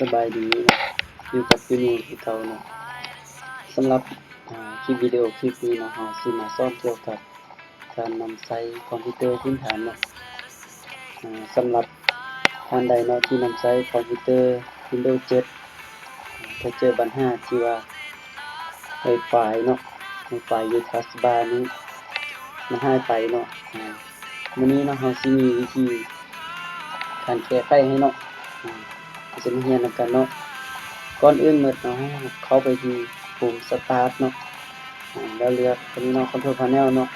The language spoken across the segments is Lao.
ສະບາຍດີເນາະ ຢູ່ກັບຢູ່ນີ້ຄືເກົ່າເນາະ. ສຳລັບ ອາ ຄລິບວິດີໂອຄລິບນີ້ເນາະ ເຮົາຊິມາສອນກ່ຽວກັບການນຳໃຊ້ຄອມພິວເຕີພື້ນຖານເນາະ. ອາ ສຳລັບທ່ານໃດເນາະທີ່ນຳໃຊ້ຄອມພິວເຕີວິນໂດເຈັດ ອາ ຖ້າເຈີບັນຫາທີ່ວ່າໄວຟາຍເນາະ ໄວຟາຍຢູ່ທາສບານີ້ມັນຫາຍໄປເນາະ ອາ ມື້ນີ້ເນາະ ເຮົາຊິມີວິທີການແກ້ໄຂໃຫ້ເນາະ ອາ ເຮົາຊິມາຮຽນນຳກັນເນາະ. ກ່ອນອື່ນໝົດເນາະ ໃຫ້ເຮົາເຂົ້າໄປທີ່ປຸ່ມສະຕາດເນາະ ອາ ແລ້ວເລືອກຕົວນີ້ເນາະ ຄອນໂທຣພາເນວເນາະ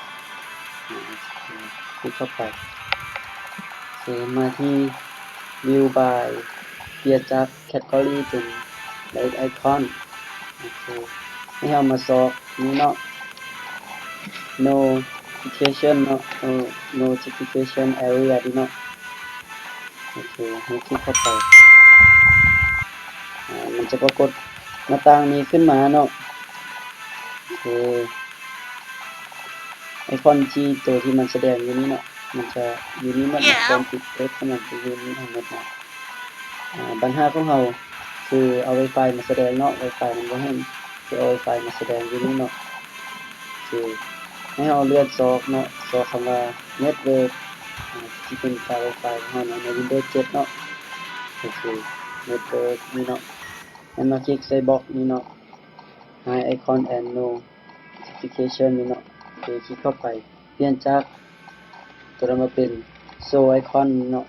ອາ ຄລິກເຂົ້າໄປ ໂອເຄ ມາທີ່ວິວບາຍ ປ່ຽນຈາກແຄດເກົຣີເປັນໄອຄອນ ໂອເຄ ໃຫ້ເຮົາມາຊອກນີ້ເນາະ ໂນທິຟິເຄຊັນເນາະ ໂນທິຟິເຄຊັນແອເຣຍນີ້ເນາະ ໂອເຄ ໃຫ້ຄລິກເຂົ້າໄປ ອາ ມັນຈະປາກົດໜ້າຕ່າງນີ້ຂຶ້ນມາເນາະ ໂອເຄ ໄອຄອນທີ່ໂຕທີ່ມັນສະແດງຢູ່ນີ້ເນາະ ມັນຈະຢູ່ນີ້ໝົດເນາະ ຄວາມຜິດເພດຂອງມັນຈະຢູ່ນີ້ທັງໝົດເນາະ. ອາ ບັນຫາຂອງເຮົາຄືເອົາໄວຟາຍມາສະແດງເນາະ ໄວຟາຍມັນບໍ່ເຫັນ ຄືເອົາໄວຟາຍມາສະແດງຢູ່ນີ້ເນາະ ຄືໃຫ້ເຮົາເລື່ອນຊອກເນາະ ຊອກຄຳວ່າເນັດເວີກ ອາ ທີ່ເປັນການໄວຟາຍຂອງເຮົາເນາະ ໃນວິນໂດເຈັດເນາະ ໂອເຄ ເນັດເວີກນີ້ເນາະ ໃຫ້ມາຄລິກໃສ່ບັອກນີ້ເນາະ Hide Icon and Notification ນີ້ເນາະ ໂອເຄ ຄລິກເຂົ້າໄປ ປ່ຽນຈາກ ຕົວນັ້ນມາເປັນ Show Icon ເນາະ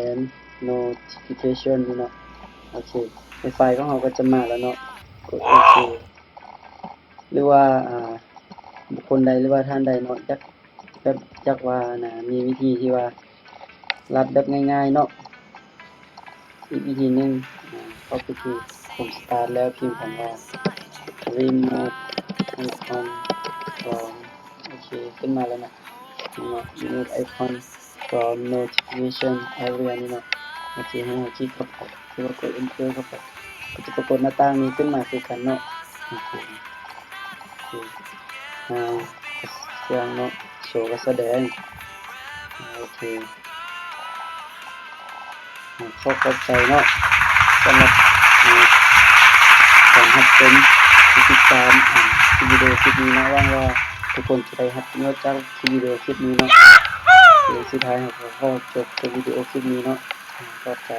and Notification ນີ້ເນາະ ໂອເຄ ໄວຟາຍຂອງເຮົາກໍຈະມາແລ້ວເນາະ ກົດໂອເຄ ຫຼືວ່າ ອາ ບຸກຄົນໃດ ຫຼືວ່າທ່ານໃດເນາະ ຢາກ ແບບ ຢາກວ່ານະ ມີວິທີທີ່ວ່າລັດແບບງ່າຍໆເນາະ ອີກວິທີໜຶ່ງ ອາ ເຂົ້າໄປທີ່ປຸ່ມສະຕາດ ແລ້ວພິມຄຳວ່າ Remove Icon from ໂອເຄ ຂຶ້ນມາແລ້ວເນາະ Remove Icon from Notification Area ນີ້ເນາະ ໂອເຄ ໃຫ້ເຮົາຄລິກເຂົ້າໄປ ຫຼືວ່າກົດ Enter ເຂົ້າໄປ ກໍຈະປາກົດໜ້າຕ່າງນີ້ຂຶ້ນມາຄືກັນເນາະ ໂອເຄ ໂອເຄ ເຮົາ ເຄື່ອງເນາະ ໂຊການສະແດງ ໂອເຄ ຂໍຂອບໃຈເນາະ ສຳລັບ ການຮັບຊົມ ການຕິດຕາມ ອາ ຄລິບວິດີໂອຄລິບນີ້ເນາະ ຫວັງວ່າທຸກຄົນຈະໄດ້ຮັບປະໂຫຍດຈາກຄລິບວິດີໂອຄລິບນີ້ເນາະ ສຸດທ້າຍເຮົາກໍຂໍຈົບຄລິບວິດີໂອຄລິບນີ້ເນາະ ຂອບໃຈ.